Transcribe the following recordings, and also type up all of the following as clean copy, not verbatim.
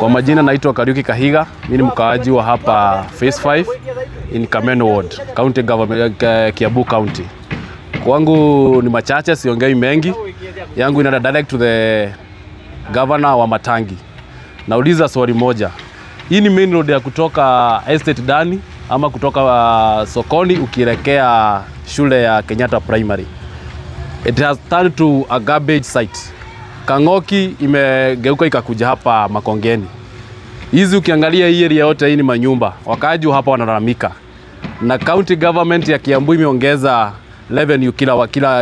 Kwa majina naitwa Kariuki Kahiga, mimi ni mkaaji wa hapa Phase 5 in Kameno Ward, County Government, Kiambu County. Kwangu ni machache, siongei mengi. Yangu inaenda direct to the governor Wamatangi. Nauliza swali moja. Hii ni main road ya kutoka Estate Dani ama kutoka sokoni ukielekea shule ya Kenyatta Primary. It has turned to a garbage site. Kang'oki imegeuka ikakuja hapa Makongeni. Hizi ukiangalia hii area yote hii ni manyumba. Wakaaji wa hapa wanalalamika. Na county government ya Kiambu imeongeza revenue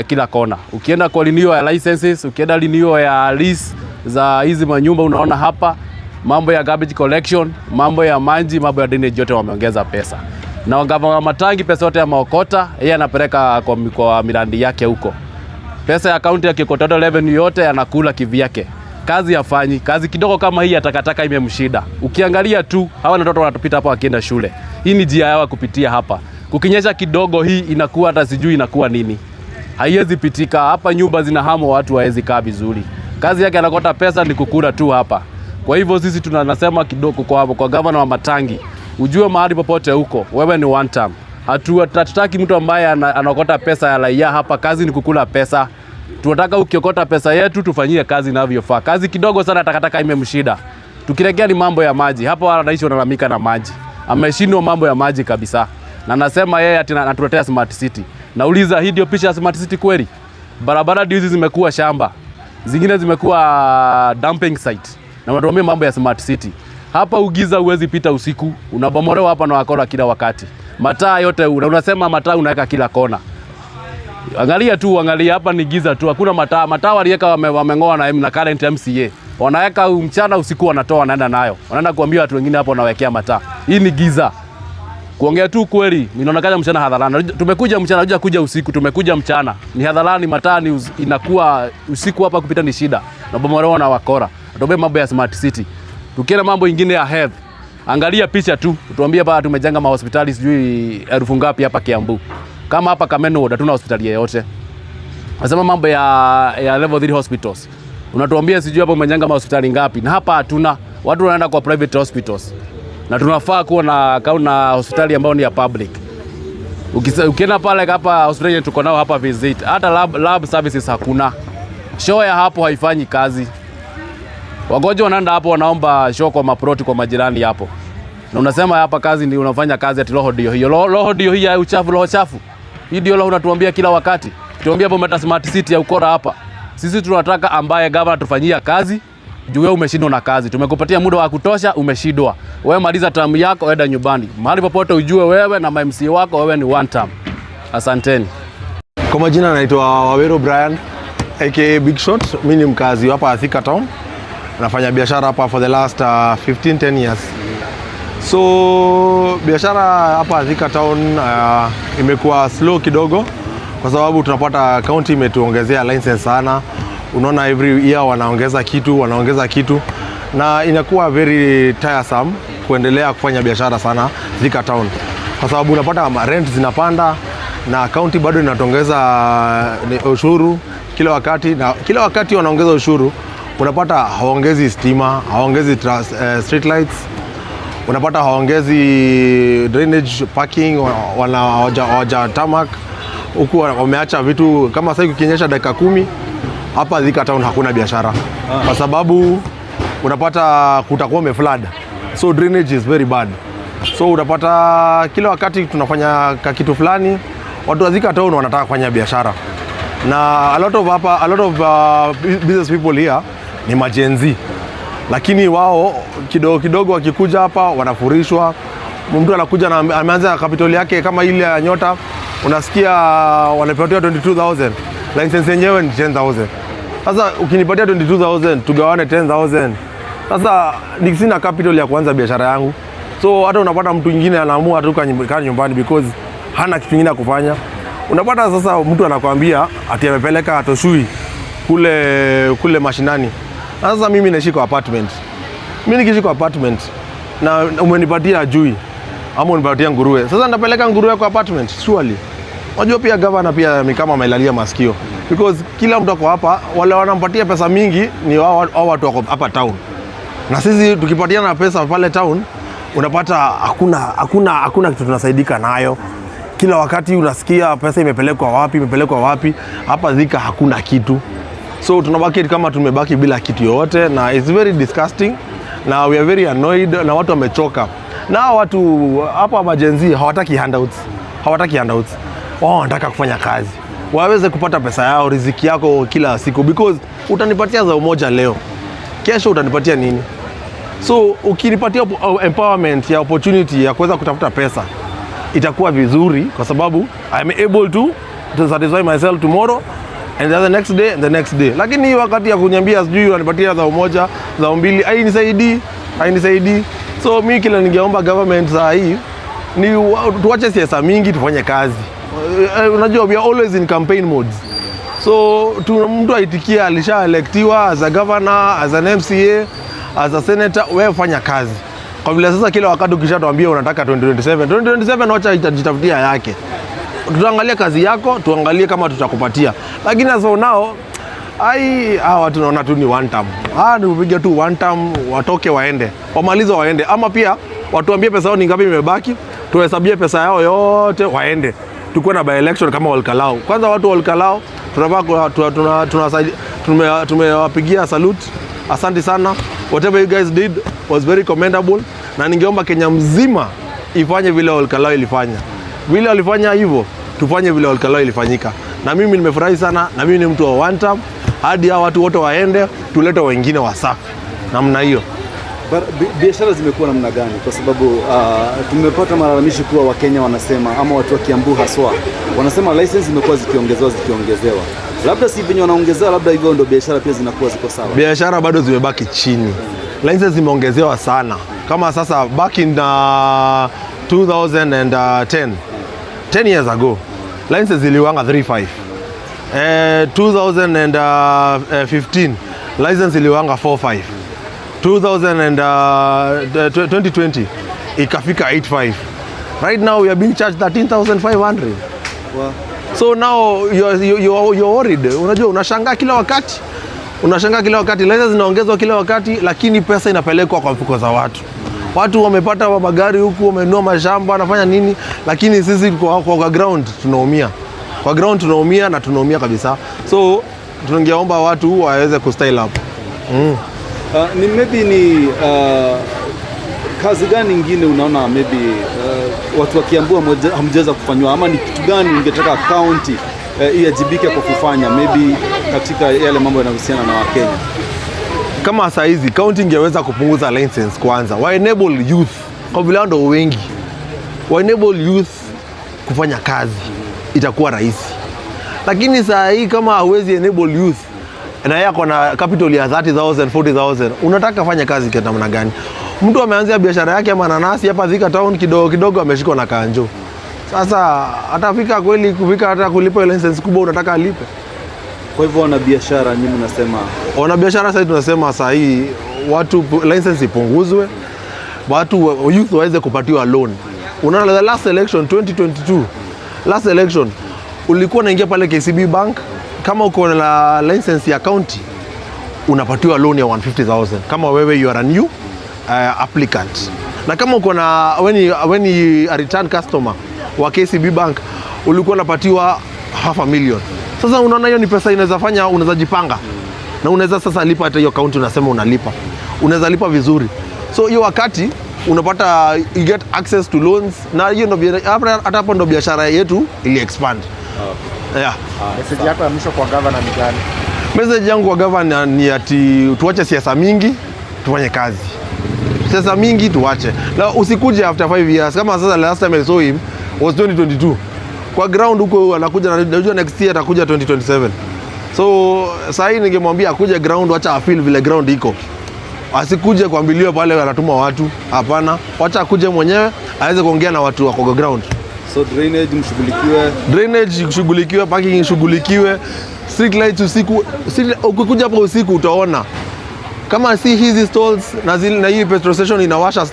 kila kona. Ukienda kwa renewal ya licenses, ukienda renewal ya lease za hizi manyumba unaona hapa mambo ya garbage collection, mambo ya maji, mambo ya drainage yote wameongeza pesa. Na gavana Wamatangi pesa yote ameokota, yeye anapeleka kwa miradi yake huko. Pesa ya kaunti akikota revenue yote anakula kivyake. Kazi hafanyi, kazi kidogo kama hii ya takataka imemshinda. Ukiangalia tu hawa ni watoto wanatupita hapa wakienda shule. Hii ni njia yao kupitia hapa. Kukinyesha kidogo hii inakuwa hata sijui inakuwa nini. Haiwezi pitika hapa, nyumba zinahama, watu hawezi kaa vizuri. Kazi yake anakota pesa ni kukula tu hapa. Kwa hivyo sisi tunasema kidogo kwa gavana Wamatangi, ujue mahali popote huko wewe ni one term. Hatutaki mtu ambaye anakota pesa ya raia hapa, kazi ni kukula pesa. Tunataka ukiokota pesa yetu tufanyie kazi inavyofaa. Kazi kidogo sana takataka imemshinda. Tukiregea ni mambo ya maji. Hapa wanaishi wanalalamika na maji. Ameshindwa mambo ya maji kabisa. Na nasema yeye ati anatuletea smart city. Nauliza, hii ndio picha ya smart city kweli? Barabara ndio hizi zimekuwa shamba. Zingine zimekuwa dumping site. Na wanatuambia mambo ya smart city. Hapa ugiza huwezi pita usiku, unabomolewa hapa na wakora kila wakati. Mataa yote unasema mataa unaweka kila kona. Angalia tu, angalia hapa ni giza tu, hakuna mataa. Mataa waliweka wameng'oa na current MCA. Wanaweka mchana, usiku wanatoa, wanaenda nayo. Wanaenda kuambia watu wengine hapo wanawekea mataa. Hii ni giza. Kuongea tu kweli, inaonekana mchana hadharani. Tumekuja mchana, hatuja kuja usiku, tumekuja mchana. Ni hadharani, mataa ni inakuwa usiku hapa kupita ni shida. Na bomolewa na wakora. Tuombe mambo ya smart city. Tukienda mambo ingine ya health. Angalia picha tu, tuambie hapa tumejenga mahospitali sijui elfu ngapi hapa Kiambu. Kama hapa Kameno Ward hatuna hospitali yoyote. Nasema mambo ya level 3 hospitals. Unatuambia sijui hapa umejenga mahospitali ngapi? Na hapa hatuna. Watu wanaenda kwa private hospitals. Na tunafaa kuwa na hospitali ambayo ni ya public. Ukienda pale hapa hospitali yetu tuko nao hapa visit, hata lab services hakuna. Choo ya hapo haifanyi kazi. Wagonjwa wanaenda hapo wanaomba choo kwa maploti kwa majirani hapo. Na unasema hapa kazi ni unafanya kazi ati roho ndio hiyo. Roho ndio hii ya uchafu, roho chafu. Hii ndio roho unatuambia kila wakati. Tuambia hapo meta smart city ya ukora hapa. Sisi tunataka ambaye gavana tufanyia kazi. Juu wewe umeshindwa na kazi. Tumekupatia muda wa kutosha, umeshindwa. Wewe maliza term yako, enda nyumbani. Mahali popote ujue wewe na MCA wako wewe ni one term. Asanteni. Kwa majina naitwa Wawero Brian aka Big Shot. Mimi ni mkazi hapa Thika Town. Nafanya biashara hapa for the last 15 10 years. So biashara hapa Thika Town imekuwa slow kidogo kwa sababu tunapata county imetuongezea license sana. Unaona every year wanaongeza kitu, wanaongeza kitu na inakuwa very tiresome kuendelea kufanya biashara sana Thika Town kwa sababu unapata rent zinapanda na county bado inatuongeza ushuru kila wakati, na kila wakati wanaongeza ushuru, unapata hawaongezi stima, hawaongezi street lights, unapata hawaongezi drainage parking, wana hawaja tarmac huku wameacha vitu kama sasa kukinyesha dakika 10 hapa Thika Town hakuna biashara kwa sababu unapata kutakuwa umeflood, so drainage is very bad. So unapata kila wakati tunafanya ka kitu fulani, watu wa Thika Town wanataka kufanya biashara na a lot of hapa, a lot of business people here ni ma-Gen Z, lakini wao kidogo kidogo wakikuja hapa wanafurishwa. Mtu anakuja na ameanza capital yake kama ile ya Nyota, unasikia wanapatiwa 22,000, license yenyewe ni 10,000. Sasa ukinipatia 22,000 tugawane 10,000. Sasa ni sina capital ya kuanza biashara yangu, so hata unapata mtu mwingine anaamua tu kaa nyumbani because hana kitu kingine ya kufanya. Unapata sasa mtu anakwambia ati amepeleka toshui kule kule mashinani. Sasa mimi naishi kwa apartment. Mimi nikiishi kwa apartment na umenipatia chui ama unipatia nguruwe, sasa nitapeleka nguruwe kwa apartment surely? Unajua pia governor pia ni kama amelalia masikio because kila mtu ako hapa, wale wanampatia pesa mingi ni hao watu wako hapa town. Na sisi tukipatiana pesa pale town, unapata hakuna kitu tunasaidika nayo. Kila wakati unasikia pesa imepelekwa wapi, imepelekwa wapi. Hapa Thika hakuna kitu, so tunabaki kama tumebaki bila kitu yoyote, na it's very disgusting na we are very annoyed, na watu wamechoka. Na hawa watu hapa ma Gen Z hawataki handouts, hawataki handouts. Wao wanataka kufanya kazi waweze kupata pesa yao, riziki yako kila siku, because utanipatia thao moja leo, kesho utanipatia nini? So ukinipatia empowerment ya opportunity ya kuweza kutafuta pesa itakuwa vizuri, kwa sababu I'm able to satisfy myself tomorrow and the next day and the next day. Lakini hii wakati ya kuniambia sijui unanipatia thao moja, thao mbili, hainisaidii, hainisaidii. So mi kila ningeomba government saa hii ni tuache siasa mingi, tufanye kazi. Unajua we are always in campaign modes. So mtu aitikia alishaelectiwa as a governor, as an MCA, as a senator, wewe fanya kazi. Kwa vile sasa kila wakati ukishatuambia unataka 2027, 2027 wacha itajitafutia yake. Tutaangalia kazi yako, tuangalie kama tutakupatia. Lakini as for now, ai, hawa watu naona tu ni one term. Ah, ni kupiga tu one term, watoke waende. Wamalize waende. Ama pia watuambie pesa yao ni ngapi imebaki, tuhesabie pesa yao yote waende. Tukuwe na by election kama Ol Kalou. Kwanza watu wa Ol Kalou tunafaa tumewapigia salute. Asante sana. Whatever you guys did was very commendable, na ningeomba Kenya mzima ifanye vile Ol Kalou ilifanya. Vile walifanya hivyo, tufanye vile Ol Kalou ilifanyika. Na mimi nimefurahi sana, na mimi ni mtu wa one term, hadi hao watu wote waende, tulete wengine wasafi namna hiyo. Biashara zimekuwa namna gani? Kwa sababu tumepata malalamishi kuwa Wakenya wanasema ama watu wa Kiambu haswa wanasema license zimekuwa zikiongezewa zikiongezewa, labda si venye wanaongezewa, labda hivyo ndo biashara pia zinakuwa ziko sawa. Biashara bado zimebaki chini, license zimeongezewa sana. Kama sasa back in 2010, 10 years ago, license ziliwanga 35. 2015 license iliwanga 45. 2020 ikafika 85. Right now we are being charged 13,500. So now you're worried. Unajua unashangaa kila wakati. Unashangaa kila wakati license zinaongezwa kila wakati, lakini pesa inapelekwa kwa mfuko za watu. Watu wamepata magari huku, wamenunua mashamba, wanafanya nini, lakini sisi kwa ground tunaumia. Kwa ground tunaumia na tunaumia kabisa. So tungeomba watu waweze kustyle up. Ni maybe ni kazi gani ingine unaona maybe watu wa Kiambu hamjaweza kufanywa, ama ni kitu gani ungetaka county iajibike kwa kufanya maybe katika yale mambo yanayohusiana na Wakenya? Kama saa hizi county ingeweza kupunguza license kwanza, wa enable youth, kwa vile hao ndo wengi, wa enable youth kufanya kazi itakuwa rahisi. Lakini saa hii kama hauwezi enable youth na yeye ako na capital ya 30,000, 40,000, unataka fanya kazi kwa namna gani? Mtu ameanzia biashara yake ya mananasi hapa Thika town, kidogo kidogo ameshikwa na kanjo. Sasa atafika kweli kufika hata kulipa hiyo license kubwa unataka alipe? Kwa hivyo wanabiashara, nyinyi mnasema? Wanabiashara sasa tunasema saa hii watu license ipunguzwe, watu youth waweze kupatiwa loan. Unaona the last election 2022, last election ulikuwa unaingia pale KCB Bank, kama uko na license ya county unapatiwa loan ya 150,000 kama wewe you are a new applicant, na kama uko na when you a return customer wa KCB Bank ulikuwa unapatiwa half a million. Sasa unaona hiyo ni pesa inaweza fanya unaweza jipanga na unaweza sasa lipa hata hiyo county unasema unalipa, unaweza lipa vizuri. So hiyo wakati unapata you get access to loans, na hiyo ndo hata hapo ndo biashara yetu ili expand. Yeah. Message yako ya mwisho kwa governor ni gani? Message yangu kwa governor ni ati tuache siasa mingi, tufanye kazi. Siasa mingi tuache. Na usikuje after 5 years. Kama sasa last time I saw him was 2022. Kwa ground huko anakuja, najua next year atakuja 2027. So sasa hii ningemwambia akuje ground, wacha afeel vile ground iko. Asikuje kuambiliwa pale anatuma watu. Hapana, wacha akuje mwenyewe aweze kuongea na watu wako kwa ground. So drainage mshughulikiwe. Drainage ishughulikiwe, parking ishughulikiwe, street lights usiku. Ukikuja hapo usiku utaona kama si hizi stalls na hii petrol station inawasha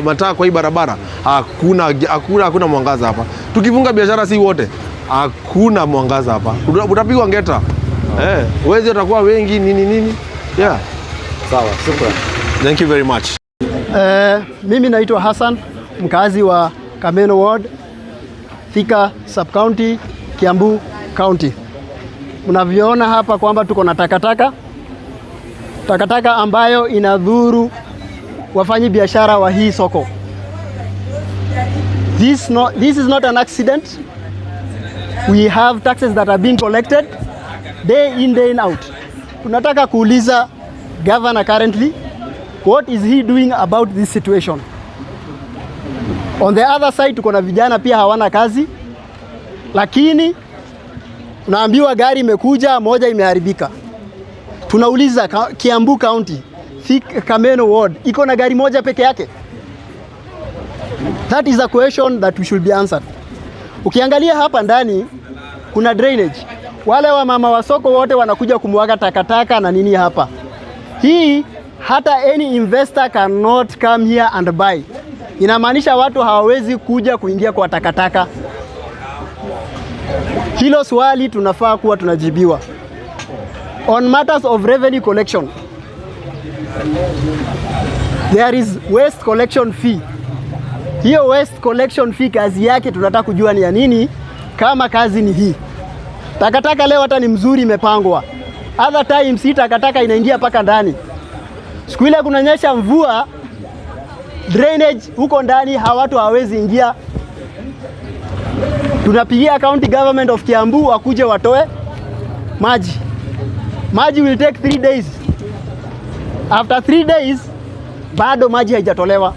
mataa kwa hii barabara, hakuna mwangaza hapa. Tukifunga biashara si wote, hakuna mwangaza hapa, utapigwa ngeta. Wezi watakuwa wengi nini nini. Yeah. Sawa, shukran. Thank you very much. Mimi naitwa Hassan, mkazi wa Kameno Ward, Thika Sub County, Kiambu County. Mnavyoona hapa kwamba tuko na takataka, takataka ambayo inadhuru wafanyi biashara wa hii soko. This, no, this is not an accident. We have taxes that are being collected day in, day in out. Tunataka kuuliza governor currently, what is he doing about this situation? On the other side tuko na vijana pia hawana kazi, lakini unaambiwa gari imekuja moja imeharibika. Tunauliza Kiambu County, Thika Kameno Ward iko na gari moja peke yake? That is a question that we should be answered. Ukiangalia hapa ndani kuna drainage. Wale wa mama wa soko wote wanakuja kumwaga takataka na nini hapa. Hii hata any investor cannot come here and buy. Inamaanisha watu hawawezi kuja kuingia kwa takataka. Hilo swali tunafaa kuwa tunajibiwa. On matters of revenue collection, there is waste collection fee. Hiyo waste collection fee kazi yake tunataka kujua ni ya nini, kama kazi ni hii. Takataka leo hata ni mzuri imepangwa, other times hii takataka inaingia mpaka ndani. Siku ile kunanyesha mvua, drainage huko ndani watu hawawezi ingia. Tunapigia county government of Kiambu wakuje watoe maji. Maji will take 3 days. After 3 days bado maji haijatolewa.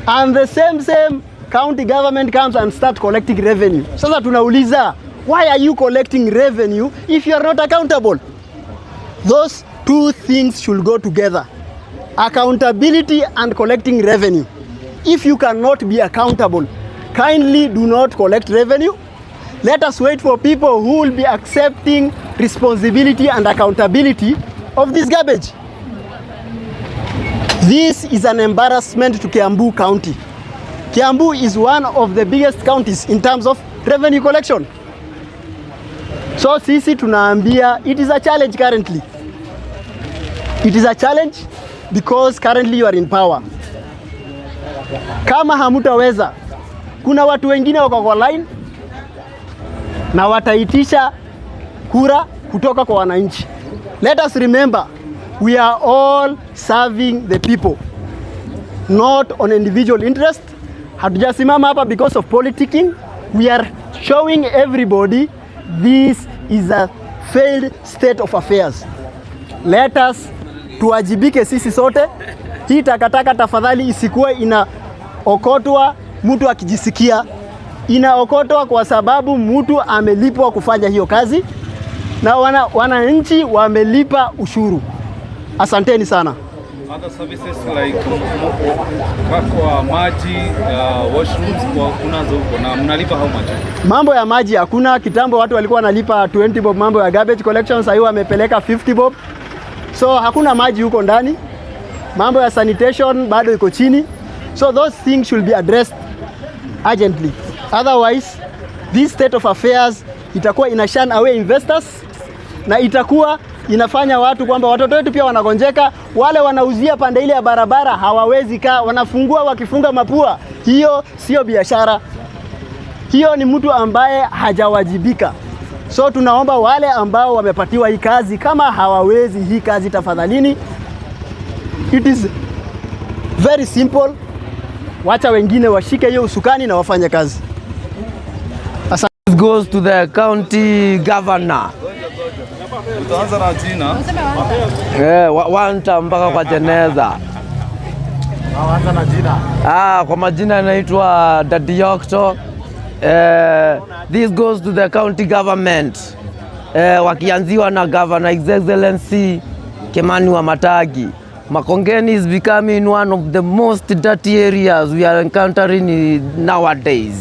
And the same same county government comes and start collecting revenue. Sasa tunauliza, why are you collecting revenue if you are not accountable? Those two things should go together. Accountability and collecting revenue. If you cannot be accountable, kindly do not collect revenue. Let us wait for people who will be accepting responsibility and accountability of this garbage. This is an embarrassment to Kiambu County. Kiambu is one of the biggest counties in terms of revenue collection. So sisi tunaambia it is a challenge currently. It is a challenge because currently you are in power. Kama hamutaweza, kuna watu wengine wako kwa line na wataitisha kura kutoka kwa wananchi. Let us remember we are all serving the people, not on individual interest. Hatujasimama hapa because of politicking. We are showing everybody this is a failed state of affairs. Let us tuwajibike sisi sote. Hii takataka tafadhali isikuwe inaokotwa mtu akijisikia, inaokotwa kwa sababu mtu amelipwa kufanya hiyo kazi na wananchi wamelipa ushuru. Asanteni sana. Other services like kwa maji, washrooms kwa kunazo huko na mnalipa how much? Mambo ya maji hakuna. Kitambo watu walikuwa wanalipa 20 bob mambo ya garbage collection, sasa hivi wamepeleka 50 bob, so hakuna maji huko ndani. Mambo ya sanitation bado iko chini, so those things should be addressed urgently, otherwise this state of affairs itakuwa ina shun away investors na itakuwa inafanya watu kwamba watoto wetu pia wanagonjeka. Wale wanauzia pande ile ya barabara hawawezi kaa, wanafungua wakifunga mapua. Hiyo sio biashara, hiyo ni mtu ambaye hajawajibika. So tunaomba wale ambao wamepatiwa hii kazi, kama hawawezi hii kazi, tafadhalini, it is very simple, wacha wengine washike hiyo usukani na wafanye kazi. This goes to the county governor. Utaanza na jina. Eh, wanta mpaka kwa jeneza. Anza na jina. Ah, kwa majina naitwa Daddy Yokto. Eh, this goes to the county government. Eh, wakianziwa na Governor His Excellency Kimani Wamatangi. Makongeni is becoming one of the most dirty areas we are encountering nowadays.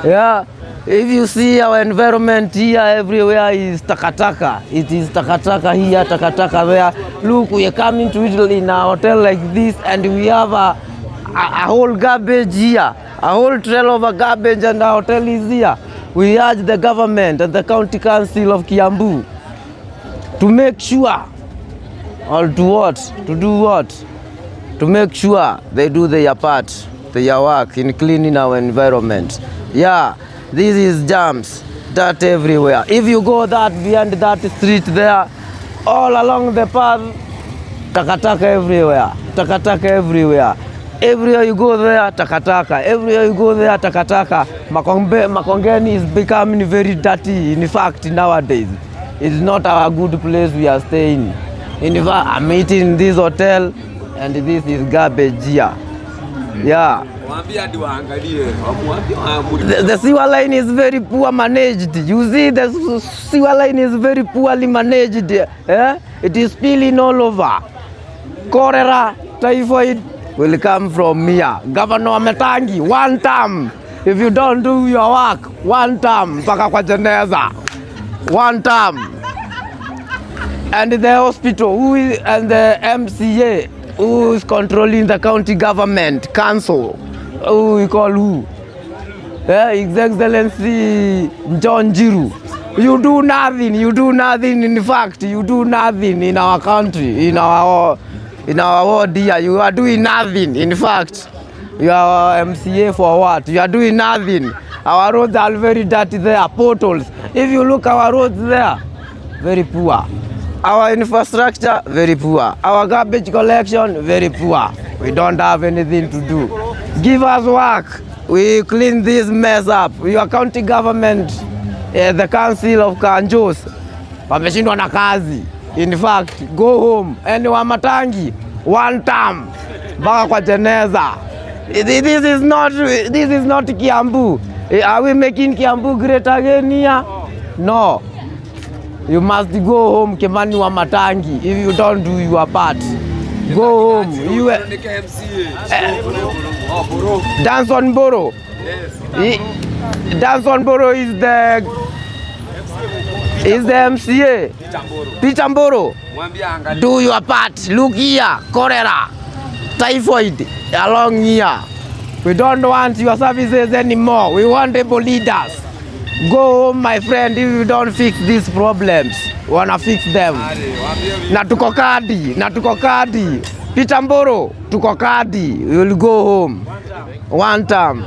Yeah, if you see our environment here, everywhere is takataka. It is takataka here, takataka there. Look, we are coming to Italy in a hotel like this, and we have a whole garbage here, a whole trail of a garbage, and our hotel is here. We urge the government and the county council of Kiambu to make sure, or to what? To do what? to make sure they do their part, their work in cleaning our environment. Yeah, this is jams, dirt everywhere. If you go that behind that street there, all along the path, takataka everywhere, takataka everywhere. Everywhere you go there, takataka. Everywhere you go there, takataka. Makongeni is becoming very dirty. In fact, nowadays, it's not our good place we are staying. In fact, I'm eating in this hotel, and this is garbage here. Yeah. The sewer line is very poor managed. You see, the sewer line is very poorly managed. Eh? It is spilling all over. Cholera, typhoid will come from here. Governor Wamatangi, one term. If you don't do your work, one term, mpaka kwa jeneza. One term. And the hospital and the MCA who is controlling the county government council, who we call who? His Excellency John Njiru. You do nothing, you do nothing. In fact, you do nothing in our country, in our ward here. You are doing nothing. In fact, you are MCA for what? You are doing nothing. Our roads are very dirty there, potholes. If you look our roads there, very poor. Our infrastructure, very poor. Our garbage collection, very poor. We don't have anything to do. Give us work. We clean this mess up. Your county government, the council of Kanjos, wameshindwa na kazi. In fact, go home. And Wamatangi, one term, mpaka kwa jeneza. This is not Kiambu. Are we making Kiambu great again here? No. You must go home, Kimani Wamatangi, if you don't do your part. Go home. You, Danson Boro. Danson Boro is the MCA. Peter Mboro. Do your part. Look here, cholera, typhoid along here. We don't want your services anymore. We want able leaders. Go home, my friend, if you don't fix these problems. We wanna fix them. Na tuko kadi, na tuko kadi. Peter Mboro, tuko kadi. We will go home. One term.